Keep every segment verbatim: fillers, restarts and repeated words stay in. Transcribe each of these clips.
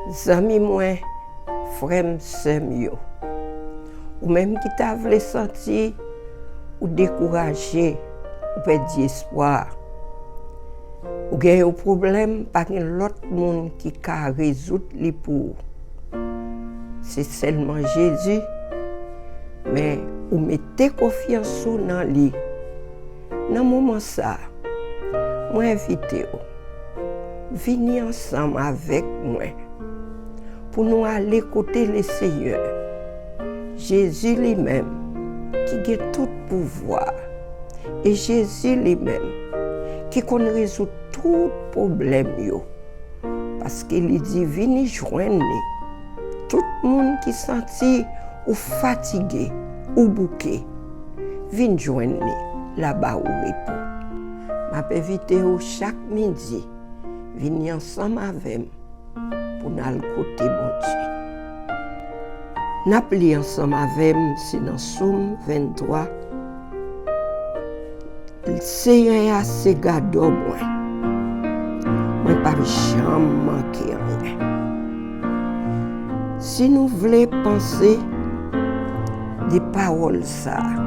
Zanmi mwen, frè m, sè m yo, ou menm ki ta vle santi ou dekouraje, ou pèdi espwa, ou gen yon pwoblèm, pa gen lòt moun ki ka rezoud li pou ou. Se sèlman Jezi, men ou mete konfyans ou nan li. Nan moman sa a, mwen envite w, vini ansanm avèk mwen pou nou ale kote Lesenyè, Jezi li menm ki gen tout pouvwa, e Jezi li menm ki konn rezoud tout pwoblèm yo. Paske li di, vini jwenn li. Tout moun ki santi ou fatige, ou bouke, vin jwenn li, l a ba ou repo. M ap envite w chak midi, vini ansanm avè m pou n al kote Bondye. N ap li ansanm avè m, se nan Sòm venntwa. Senyè a se gadò mwen. Mwen p ap janm manke anyen. Si nou vle panse de pawòl sa a,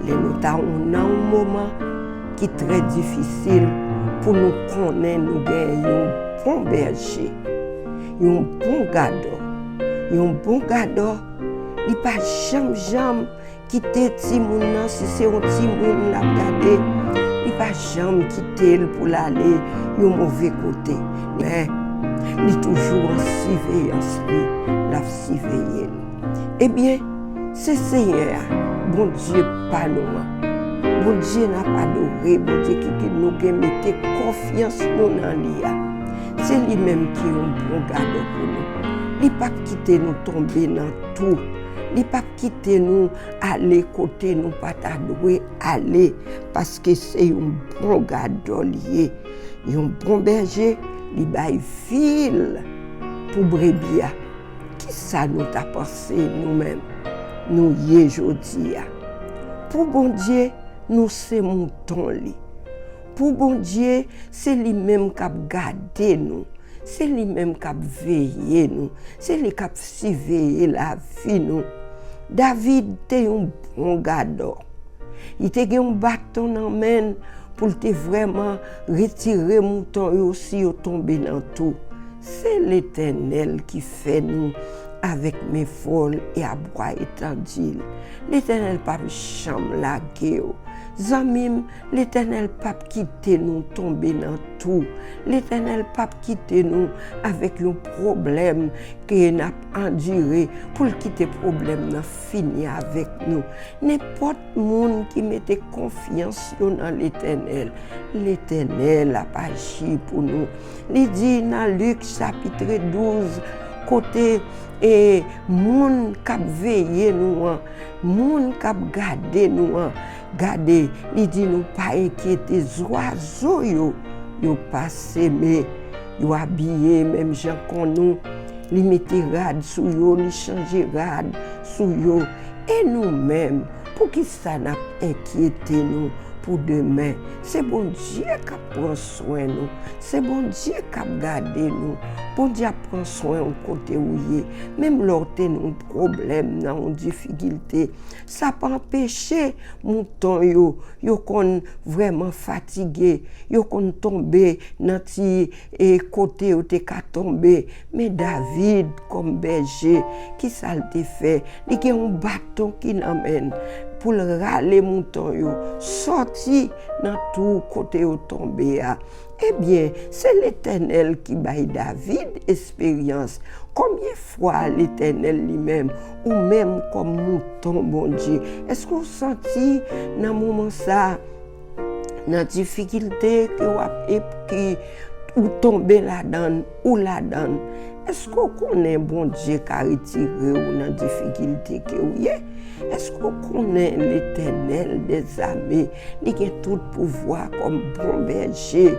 lè nou ta nan yon moman ki trè difisil, pou nou konnen nou gen yon bon bèje, yon bon gadò. Yon bon gadò, li pa janm, janm kite timoun nan, si se yon timoun l ap gade, li pa janm kite l pou l ale yon move kote. Men, li toujou an siveyans li, l ap siveye l. Ebyen, se Senyè a, Bondye pa nou an. Bondye n ap adore, Bondye ki, ki nou gen mete konfyans nou nan li a. Se li menm ki yon bon gadò pou nou. Li p ap kite nou tonbe nan twou. Li p ap kite nou ale kote nou pa ta dwe ale, paske se yon bon gadò li ye. Yon bon bèje, li bay vi l pou brebi a. Kisa nou ta panse nou menm nou ye jodi a? Pou Bondye, nou se mouton li. Pou Bondye, se li menm k ap gade nou. Se li menm k ap veye nou. Se li k ap siveye lavi nou. David te yon bon gadò. Li te gen yon baton nan men l pou l te vrèman retire mouton yo si yo tonbe nan twou. Se Letènèl ki fè nou avèk men fò l e a bwa etandi l. Letènèl p ap janm lage w. Zanmi m, Letènèl p ap kite nou tonbe nan twou. Letènèl p ap kite nou avèk yon pwoblèm ke n ap andire pou l kite pwoblèm nan fini avèk nou. Nenpòt moun ki mete konfyans yo nan Letènèl, Letènèl ap aji pou nou. Li di nan Lik chapit douz, kote, e, moun k ap veye nou an, moun k ap gade nou an, gade, li di nou pa enkyete, zwazo yo, yo pa seme, yo abiye menm jan kon nou, li mete rad sou yo, li chanje rad sou yo. E nou menm, poukisa n ap enkyete nou pou demen? Se Bondye k ap pran swen nou. Se Bondye k ap gade nou. Bondye ap pran swen w kote ou ye. Menm lè w te nan yon pwoblèm, nan yon difikilte, sa pa anpeche mouton yo, yo konn vrèman fatige, yo konn tonbe nan ti, e, kote yo te ka tonbe. Men David, kòm bèje, kisa l te fè? Li gen yon baton ki nan men l pou l rale mouton yo sòti nan twou kote yo tonbe a. Ebyen, se Letènèl ki bay David esperyans. Konbyen fwa Letènèl li menm, ou menm kòm mouton Bondye, èske w santi nan moman sa a, nan difikilte ke w ap, e, ke ou tonbe ladan l, ou ladan l, èske w konnen Bondye ka retire w nan difikilte ke w ye? Èske w konnen Letènèl dèzame, li gen tout pouvwa kòm bon bèje,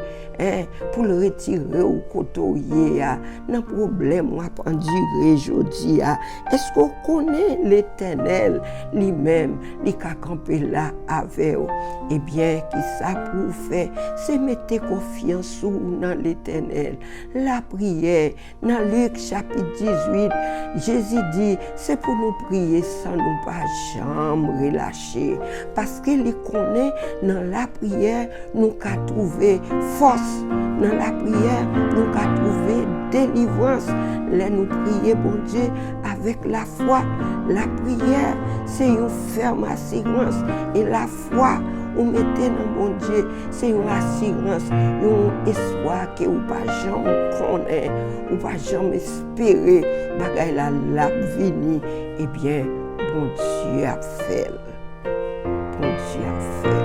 en, pou l retire w kote w ye a, nan pwoblèm w ap andire jodi a? Èske w konnen Letènèl li menm, li ka kanpe la avè w? Ebyen, kisa pou w fè? Se mete konfyans ou nan Letènèl. L ap priyè. Nan Lik chapit dizuit, Jezi di, se pou nou priye san nou pa janm relache. Paske li konnen nan lapriyè, nou ka twouve fòs. Nan lapriyè, nou ka twouve delivrans. Lè nou priye Bondye avèk lafwa, lapriyè se yon fèm asirans. E lafwa ou mete nan Bondye, se yon asirans, yon espwa ke ou pa janm konnen, ou pa janm espere bagay la l ap vini. Ebyen, Bondye ap fè l. Bondye ap fè l.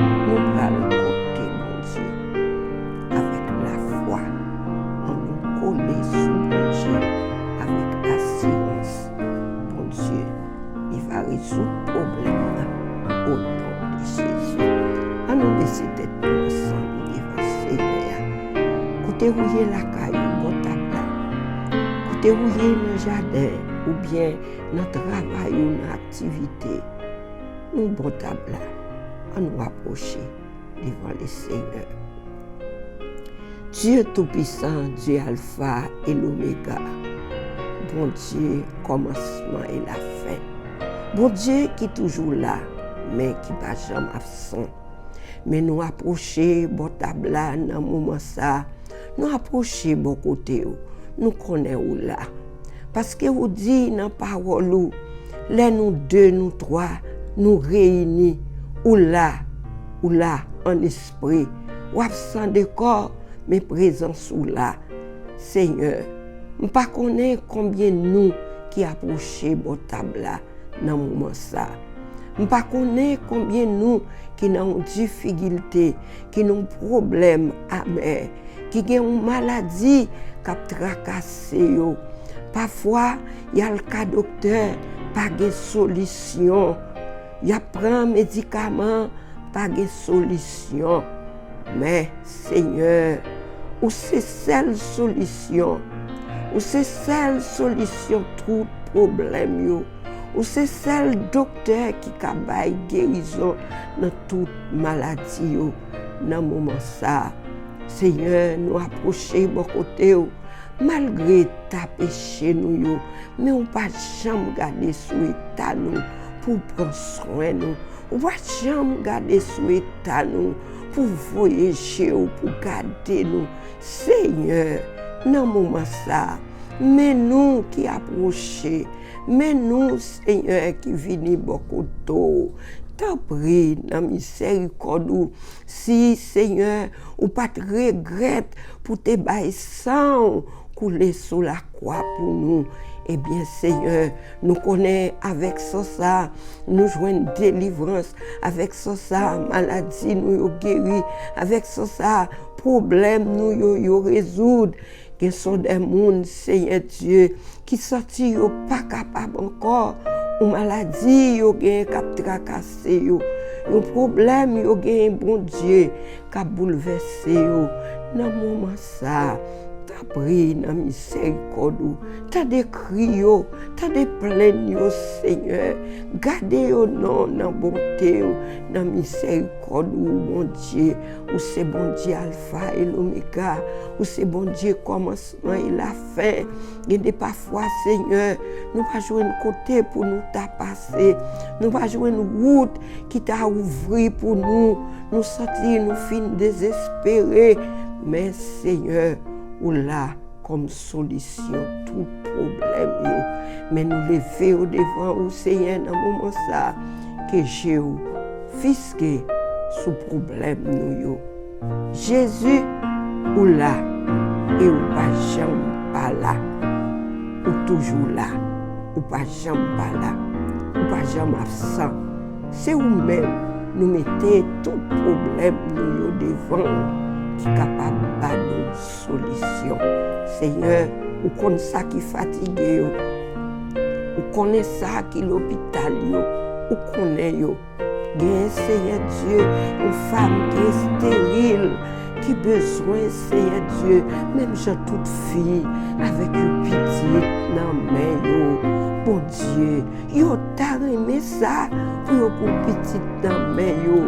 Nou pral kote Bondye avèk lafwa. Ann nou kole sou Bondye avèk asirans. Bondye, li va rezoud pwoblèm nan o non de Jezi. Ann nou bese tèt nou ansanm devan Senyè a. Kote ou ye lakay ou, bò tab la. Kote ou ye nan jaden oubyen nan travay ou, nan aktivite, nou bò tab la. Ann nou apwoche devan Lesenyè. Dye Toupisan, Dye Alfa e Lomega, Bondye kòmansman e lafen, Bondye ki toujou la, men ki pa janm absan. Men nou apwoche bò tab la nan moman sa a, nou apwoche bò kote w, nou konnen ou la. Paske ou di nan pawòl ou, lè nou de, nou twa, nou reyini, ou la, ou la an espri. W absan de kò, men prezans ou la. Senyè, m pa konnen konbyen nou ki apwoche bò tab la nan moman sa. M pa konnen konbyen nou ki nan yon difikilte, ki nan yon pwoblèm amè, ki gen yon maladi k ap trakase yo. Pafwa, y al ka doktè, pa gen solisyon. Y ap pran medikaman, pa gen solisyon. Men, Senyè, ou se sèl solisyon. Ou se sèl solisyon tout pwoblèm yo. Ou se sèl doktè ki ka bay gerizon nan tout maladi yo. Nan moman sa a, Senyè, nou apwoche bò kote w. Malgre ta peche nou yo, men ou pa janm gade sou eta nou pou w pran swen nou. Ou pa janm gade sou eta nou pou w voye je w pou gade nou. Senyè, nan moman sa a, men nou ki apwoche, men nou, Senyè, ki vini bò kote w. Tanpri, nan mizèrikòd ou, si, Senyè, ou pa t regrèt pou te bay san w koule sou lakwa pou nou, ebyen, Senyè, nou konnen avèk san sa a, nou jwenn delivrans. Avèk san sa a, maladi nou yo geri. Avèk san sa a, pwoblèm nou yo, yo rezoud. Gen son de moun, Senyè Dye, ki santi yo pa kapab ankò. Yon maladi yo genyen k ap trakase yo. Yon pwoblèm yo genyen, Bondye, k ap boulvèse yo. Nan moman sa a, tanpri, nan mizèrikòd ou, tande kri yo, tande plenn yo, Senyè. Gade yo non, nan bonte w, nan mizèrikòd ou, Bondye. Ou se Bondye Alfa e Lomega. Ou se Bondye kòmansman e lafen. Gen de pafwa, Senyè, nou pa jwenn kote pou nou ta pase. Nou pa jwenn wout ki ta ouvri pou nou. Nou santi nou fin dezespere. Men, Senyè, ou la kòm solisyon tout pwoblèm yo. Men nou leve yo devan ou, Senyè, nan moman sa a, ke je w fiske sou pwoblèm nou yo. Jezi, ou la, e ou pa janm pa la. Ou toujou la, ou pa janm pa la, ou pa janm absan. Se ou menm nou mete tout pwoblèm nou yo devan w ki kapab ba nou solisyon. Senyè, ou konn sa ki fatige yo. Ou konnen sa ki lopital yo. Ou konnen yo. Gen, Senyè Dye, yon fanm ki esteril, ki bezwen, Senyè Dye, menm jan tout fi avèk yon pitit nan men yo. Bondye, yo ta renmen sa pou yo gen yon pitit nan men yo.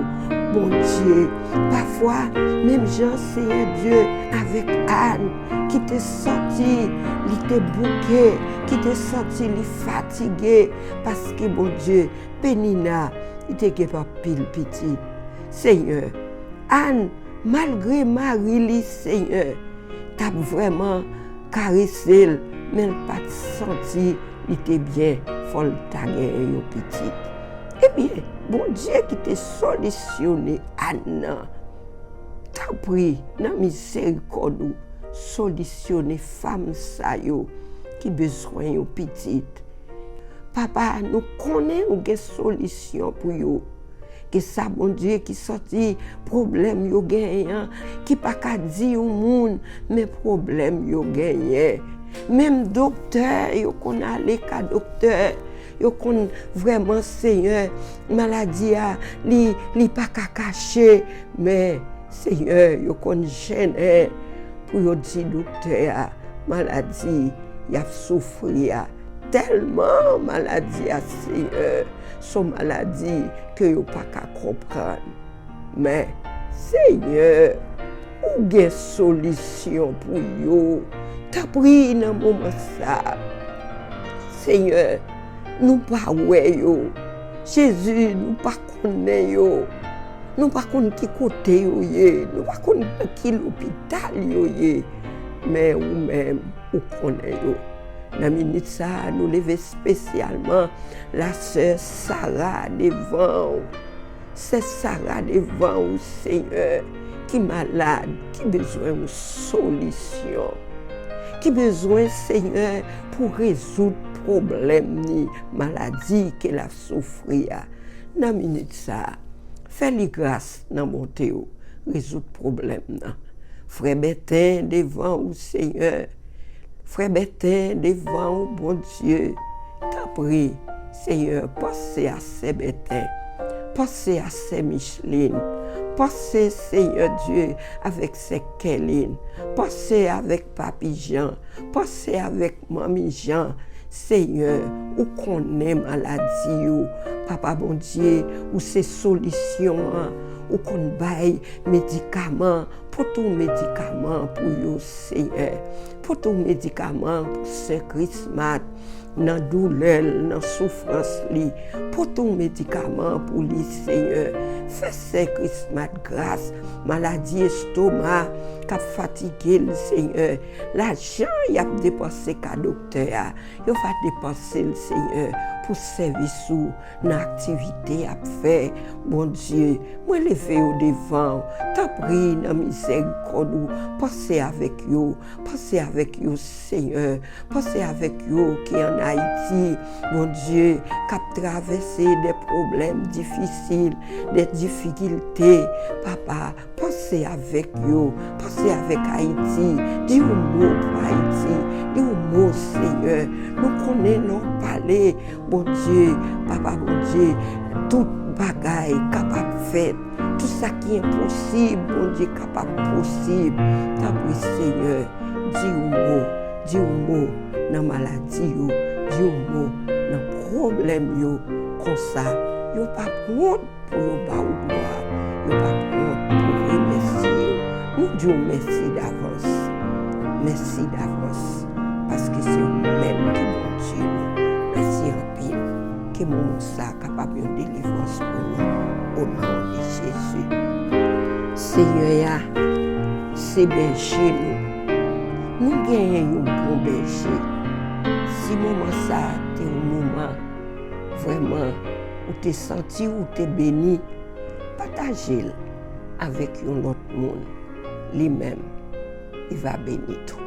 Bondye. Pafwa, menm jan Senyè Dye avèk Ann, ki te santi li te bouke, ki te santi li fatige, paske Bondye, Penina, li te gen anpil pitit. Senyè, Ann, malgre mari li, Senyè, t ap vrèman karese l, men l pa t santi li te byen, fò l ta genyen yon pitit. Ebyen, Bondye ki te solisyone Ann nan, tanpri, nan mizerikòd ou, solisyone fanm sa yo ki bezwen yon pitit. Papa, nou konnen ou gen solisyon pou yo. Gen sa, Bondye, ki santi pwoblèm yo genyen an, ki pa ka di yon moun, men pwoblèm yo genyen. Menm doktè, yo konn ale ka doktè, yo konn vrèman, Senyè, maladi a, li, li pa ka kache, men, Senyè, yo konn jennen pou yo di doktè a maladi y ap soufri a. Tèlman maladi a, Senyè, s on maladi ke yo pa ka konprann. Men, Senyè, ou gen solisyon pou yo. Tanpri, nan moman sa a, Senyè, nou pa wè yo. Jezi, nou pa konnen yo. Nou pa konn ki kote yo ye. Nou pa konn nan ki lopital yo ye. Men ou menm, ou konnen yo. Nan minit sa a, nou leve espesyalman la sè Sara devan ou. Sè Sara devan ou, Senyè, ki malad, ki bezwen yon solisyon, ki bezwen, Senyè, pou rezoud pwoblèm ni maladi ke l ap soufri a. Nan minit sa a, fè li gras nan bonte w, rezoud pwoblèm nan. Frè Bèten devan ou, Senyè. Frè Bèten devan ou, Bondye. Tanpri, Senyè, panse a sè Bèten. Panse a sè Micheline. Panse, Senyè Dye, avèk sè Kèlin. Panse avèk Papi Jan. Panse avèk Manmi Jan. Senyè, ou konnen maladi yo. Papa Bondye, ou se solisyon an. Ou konn bay medikaman. Pote yon medikaman pou yo, Senyè. Pote yon medikaman pou sè Krismat nan doulè l, nan soufrans li. Pote yon medikaman pou li, Senyè. Fè sè Krismat gras. Maladi estoma k ap fatige l, Senyè. Lajan y ap depanse ka doktè a, yo va depanse l, Senyè, pou sèvis ou nan aktivite y ap fè. Bondye, mwen leve yo devan w. Tanpri, nan mizèrikòd ou, panse avèk yo. Panse avèk yo, Senyè. Panse avèk yo ki ann Ayiti. Bondye, k ap travèse de pwoblèm difisil, de difikilte. Papa, panse avèk yo. Panse avèk Ayiti. Di yon mo pou Ayiti. Di yon mo, Senyè. Nou konnen lè w pale, Bondye, Papa Bondye, tout bagay kapab fèt. Tout sa ki enposib, Bondye, kapab posib. Tanpri, Senyè, di yon mo, di yon mo nan maladi yo, di yon mo nan pwoblèm yo. Konsa, yo p ap wont pou yo ba w glwa, yo p ap wont pou remèsye w. Nou di w mèsi davans. Mèsi davans, paske se ou menm ki Bondye nou. Mèsi anpil. Ke moman sa kapab yon delivrans pou nou, o non de Jezi. Senyè a, se bèje nou. Nou genyen yon bon bèje. Si moman sa a te yon moman vrèman ou te santi ou te beni, pataje l avèk yon lòt moun. Li menm, li va beni tou.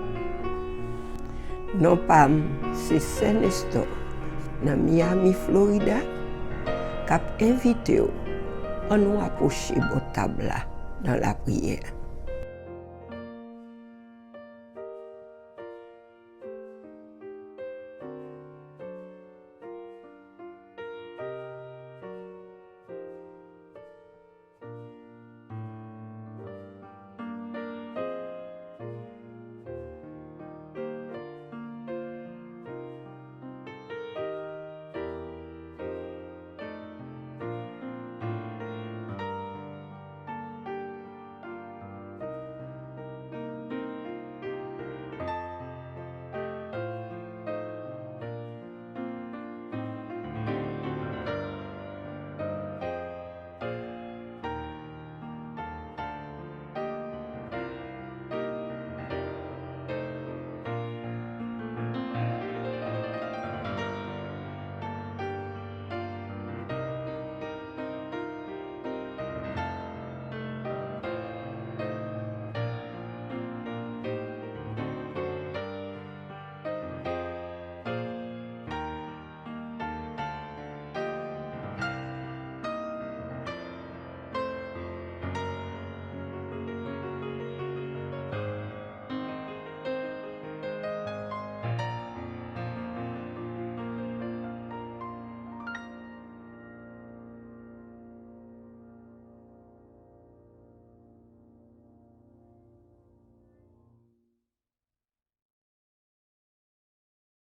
Non pa m, se Sè Nestor, nan Miami, Florida, k ap envite w, ann nou apwoche bò tab la nan lapriyè.